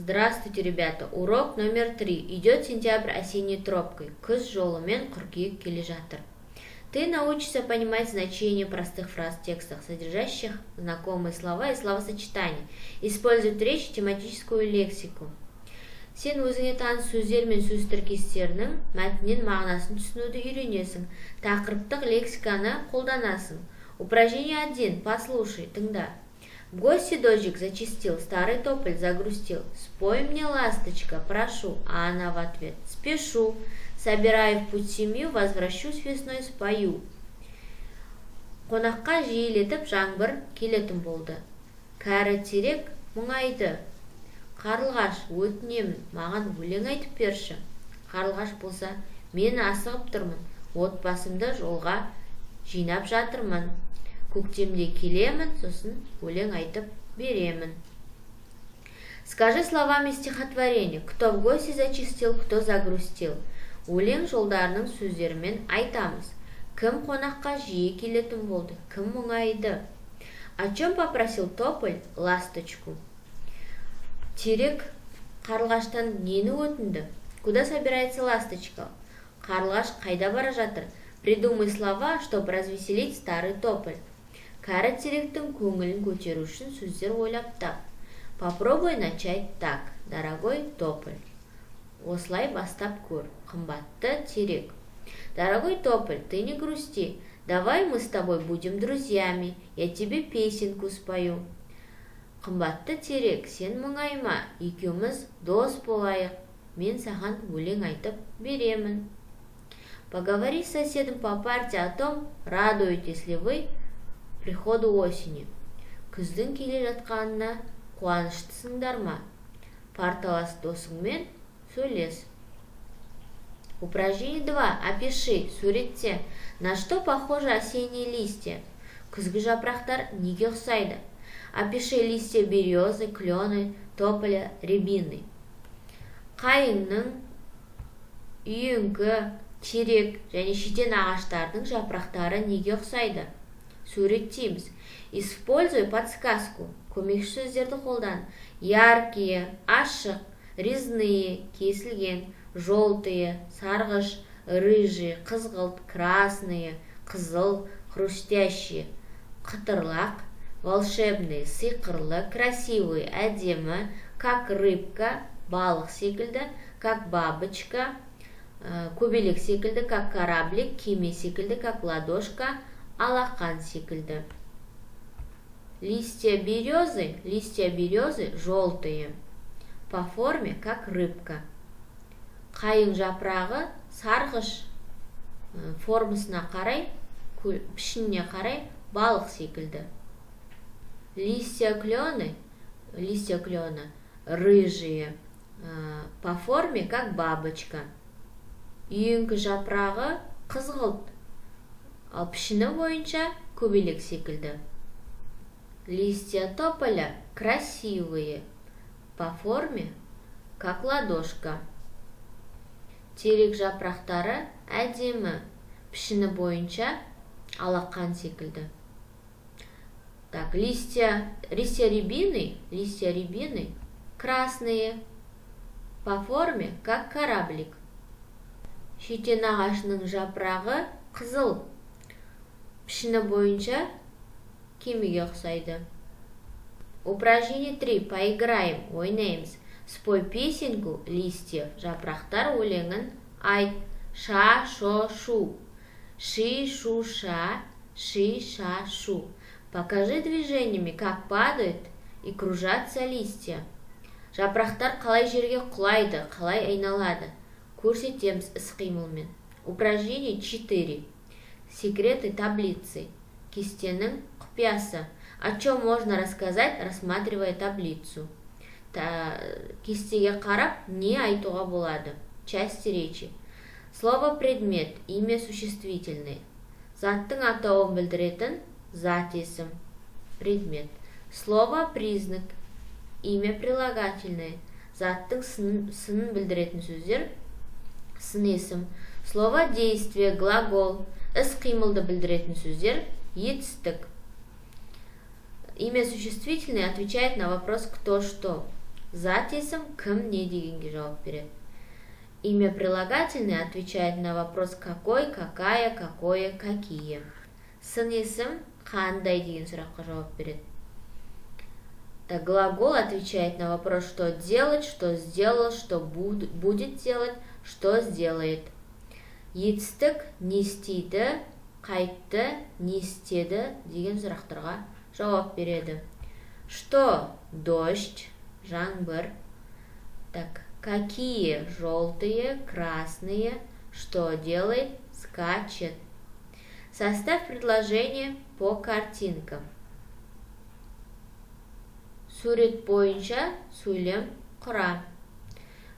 Здравствуйте, ребята! Урок номер 3. Идет сентябрь осенней тропкой. Күз жолымен қыркүйек келе жатыр. Ты научишься понимать значение простых фраз в текстах, содержащих знакомые слова и словосочетания, использовать в речи тематическую лексику. Сен өзіңе таныс сөздер мен сөз тіркестерінің мәтіннен мағынасын түсінуді үйренесің, тақырыптық лексиканы қолданасың. Упражнение 1. Послушай, тыңда. В гости дождик зачастил, старый тополь загрустил. «Спой мне, ласточка, прошу», а она в ответ: «Спешу, собираю в путь семью, возвращусь весной, спою». Қонаққа жиілетіп жаңбыр келетін болды. Кәрі терек мұңайды. «Қарлығаш, өтінемін, маған өлең айтып берші». Қарлығаш болса: «Мен асығып тұрмын, отбасымды жолға жинап жатырмын. Көктемде келемін, сосын өлең айтып беремін». Скажи словами стихотворение: кто в гости зачастил, кто загрустил. Өлең жолдарының сөздерімен айтамыз. Кім қонаққа жиі келетін болды, кім мұңайды? О чем попросил тополь ласточку? Терек қарлығаштан нені өтінді? Куда собирается ласточка? Қарлығаш қайда бара жатыр? Придумай слова, чтобы развеселить старый тополь. Кәрі теректің көңілін көтеру үшін сөздер ойлап тап. Попробуй начать так: «Дорогой тополь». Осылай бастап көр: «Қымбатты терек». Дорогой тополь, ты не грусти. Давай мы с тобой будем друзьями. Я тебе песенку спою. Қымбатты терек, сен мұңайма, екеуміз дос болайық. Мен саған өлең айтып беремін. Поговори с соседом по парте о том, радуетесь ли вы приходу осени. Күздің келе жатқанына қуаныштысыңдар ма? Парталас досыңмен сөйлес. Упражнение 2. Опиши, суретте. На что похожи осенние листья? Күзгі жапырақтар неге ұқсайды? Опиши листья березы, клена, тополя, рябины. Қайыңның, үйеңкі, терек және шетен ағаштардың жапырақтары неге ұқсайды? Суреттейміз. Используй подсказку. Көмекші сөздерді қолдан. Яркие, ашық, резные, кесілген, желтые, сарғыш, рыжие, қызғылт, красные, қызыл, хрустящие, қытырлақ, волшебные, сиқырлы, красивые, әдемі, как рыбка, балық секілді, как бабочка, көбелек секілді, как кораблик, кеме секілді, как ладошка, алақан секілді. Листья березы желтые, по форме как рыбка. Қайың жапырағы сарғыш, формасына қарай, пішініне қарай балық секілді. Листья клена рыжие, по форме как бабочка. Үйеңкі жапырағы қызғылт, ал пішіні бойынша көбелек секілді. Листья тополя красивые, по форме как ладошка. Терек жапырақтары әдемі, пішіні бойынша алақан секілді. Так, листья рябины красные, по форме как кораблик. Шетен ағашының жапырағы қызыл, пішіні бойынша кемеге ұқсайды. Упражнение 3. Поиграем, ойнаймыз. Спой песенку листьев. Жапырақтар өлеңін айт. Ша, шо, шу. Ши, шу, ша, ши, ша, шу. Покажи движениями, как падают и кружатся листья. Жапырақтар қалай жерге құлайды, қалай айналады? Көрсетеміз іс-қимылмен. Упражнение 4. Секреты таблицы. Кестенің құпиясы. О чем можно рассказать, рассматривая таблицу? Кестеге қарап, не айтуға болады? Части речи. Слово предмет, имя существительное. Заттың атауын білдіретін зат есім. Предмет. Слово признак, имя прилагательное. Заттың сынын білдіретін сөздер, сын есім. Слово действие, глагол. Іс қимылды білдіретін сөздер, етістік. Имя существительное отвечает на вопрос «кто», «что». Зат есім кім, не дегенге жауап береді. Имя прилагательное отвечает на вопрос какой, какая, какое, какие. Сын есім қандай деген сұраққа жауап береді. Так, глагол отвечает на вопрос, что делать, что сделал, что будет делать, что сделает. Етістік не істейді, қайтті, не істеді деген сұрақтарға жауап береді. Что? Дождь, жаңбыр. Так, какие? Желтые, красные. Что делает? Скачет. Составь предложение по картинкам. Сурет бойынша сөйлем құра.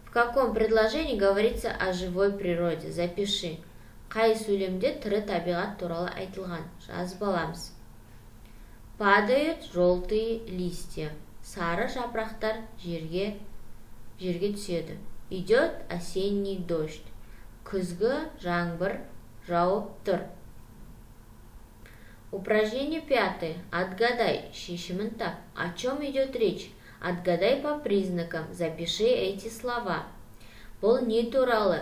В каком предложении говорится о живой природе? Запиши. Қай сөйлемде тірі табиғат туралы айтылған? Жазып аламыз. Падают желтые листья. Сары жапырақтар жерге түседі. Идет осенний дождь. Күзгі жаңбыр жауып тұр. Упражнение пятое. Отгадай. Шешімін тап. О чем идет речь? Отгадай по признакам. Запиши эти слова. Бұл не туралы?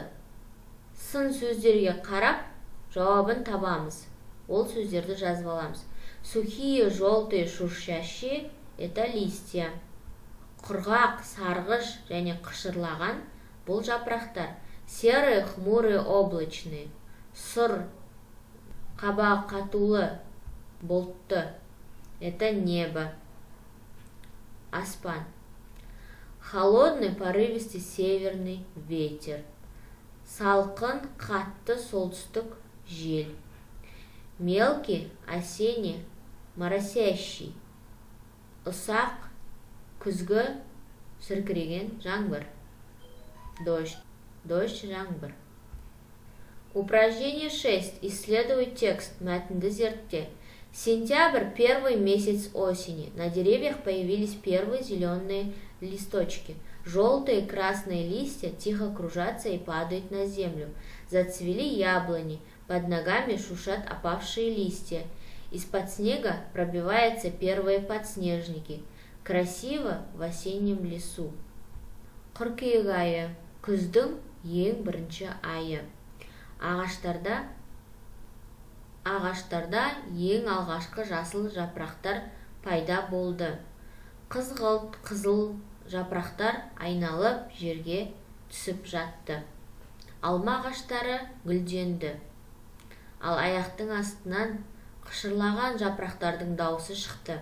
Сын сөздерге қарап, жауабын табамыз. Ол сөздерді жазып аламыз. Сухие, желтые, шуршащие – это листья. Құрғақ, сарғыш және қышырлаған – бұл жапырақтар. Серые, хмурые, облачные. Сұр, қабағы қатулы, бұлтты – это небо, аспан. Холодный, порывистый северный ветер. Салқын, қатты солтүстік жел. Мелкий, осенний, моросящий. Ұсақ, күзгі сіркіреген жаңбыр. Дождь, дождь – жаңбыр. Упражнение 6. Исследуй текст. Мәтінді зертте. Сентябрь – первый месяц осени. На деревьях появились первые зеленые листочки. Желтые и красные листья тихо кружатся и падают на землю. Зацвели яблони, под ногами шуршат опавшие листья. Из-под снега пробиваются первые подснежники. Красиво в осеннем лесу. Қыркүйек айы – күздің ең бірінші айы. Ағаштарда ең алғашқы жасыл жапырақтар пайда болды. Қызғылт қызыл жапырақтар айналып жерге түсіп жатты. Алма ағаштары гүлденді, ал аяқтың астынан қышырлаған жапырақтардың даусы шықты.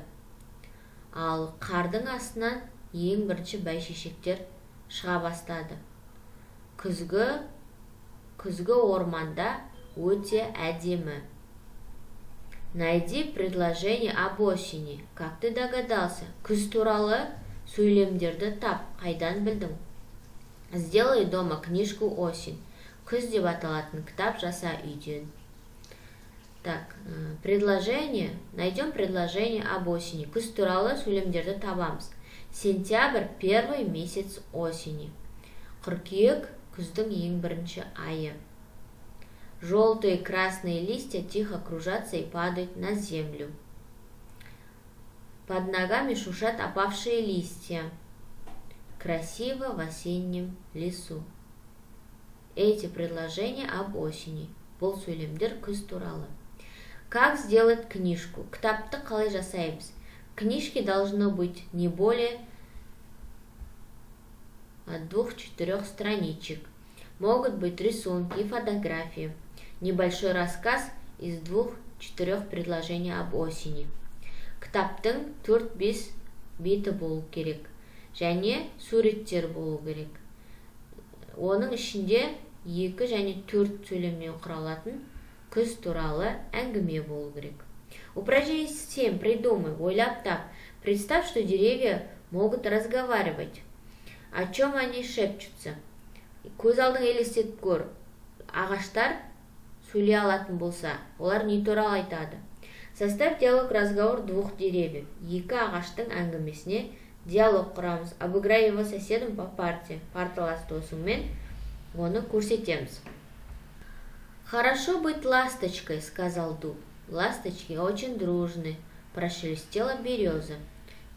Ал қардың астынан ең бірінші бәйшешектер шыға бастады. Күзгі орманда өте әдемі. Найди предложение об осени. Как ты догадался? Күз туралы сөйлемдерді тап. Қайдан білдің? Сделай дома книжку «Осень». Күз деп аталатын кітап жаса үйден. Так, предложение. Найдем предложение об осени. Күз туралы сөйлемдерді табамыз. Сентябрь – первый месяц осени. Қыркүйек – күздің ең бірінші айы. Желтые и красные листья тихо кружатся и падают на землю. Под ногами шуршат опавшие листья. Красиво в осеннем лесу. Эти предложения об осени. Бұл сөйлемдер күз туралы. Как сделать книжку? Кітапты қалай жасаймыз? Книжки должно быть не более 2-4 страничек. Могут быть рисунки и фотографии. Небольшой рассказ из 2-4 предложений об осени. Кітаптың 4-5 беті болу керек және суреттер болу керек. Оның ішінде екі және төрт сөйлемнен құралатын күз туралы әңгіме болу керек. Упражнение 7. Придумай, ойлап тап. Представь, что деревья могут разговаривать. О чем они шепчутся? Көз алдыңа елестетіп көр. Ағаштар сөйлей алатын болса, олар не туралы айтады? Составь диалог, разговор двух деревьев. Екі ағаштың әңгімесіне диалог құрамыз. Обыграй его соседом по парте. Парталас досыңмен оны көрсетеміз. «Хорошо быть ласточкой, – сказал дуб. – Ласточки очень дружны, – прошелестела береза.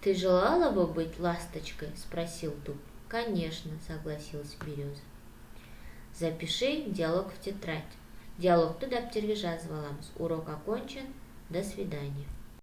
Ты желала бы быть ласточкой? — спросил дуб. Конечно, — согласилась береза. Запиши диалог в тетрадь. Диалогты дәптерге жазып аламыз. Урок окончен. До свидания.